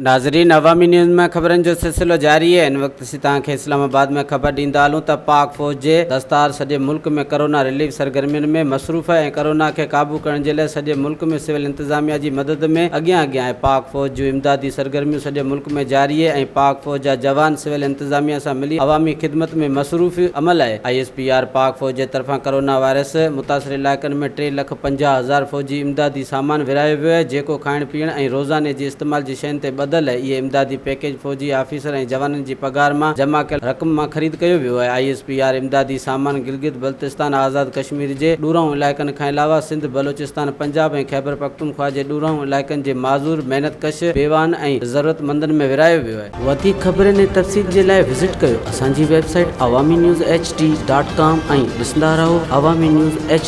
ناظرين عوامي نيوز ۾ خبرن جو سلسلو جاري آهي هن وقت اسين توهان کي اسلام آباد ۾ خبر ڏيندا هلون ته پاڪ فوج جي دستار سڄي ملڪ ۾ ڪرونا رليف سرگرمين ۾ مصروف آهي ۽ ڪرونا کي قابو ڪرڻ جي لاء سڄي ملڪ ۾ سول انتظاميا جي مدد ۾ اڳيان اڳيان آهي پاڪ فوج جون امدادي سرگرميون سڄي ملڪ ۾ جاري آهي ۽ پاڪ فوج جا جوان سول انتظاميا سان ملي عوامي خدمت ۾ مصروف عمل آهي I S P R پاڪ فوج جي طرفان ڪرونا وائرس متاثر علائقن ۾ 3,50,000 فوجي امدادي سامان ورهايو ويو آهي جيڪو کائڻ پيئڻ ۽ روزاني جي استعمال جي شين تي ٻڌل آهي. اهي امدادي پيڪيج فوجي آفيسر ۽ جوانن جي پگهار مان جمع ڪيل رقم مان خريد ڪيو ويو آهي. I S P R امدادي سامان گلگت بلتستان، آزاد ڪشمير جي ڏورانهون علائقن کان علاوه سنڌ، بلوچستان، پنجاب ۽ خيبرپختونخوا جي ڏورانهون علائقن جي معذور، محنت ڪش، بيواهن ۽ ضرورتمندن ۾ ورهايو ويو آهي. وڌيڪ خبرن ۽ تفصيل جي لاء وزٽ ڪيو اسان جي website Awami news H D dot com ۽ ڏسندا رهو عوامي نيوز ايڇ.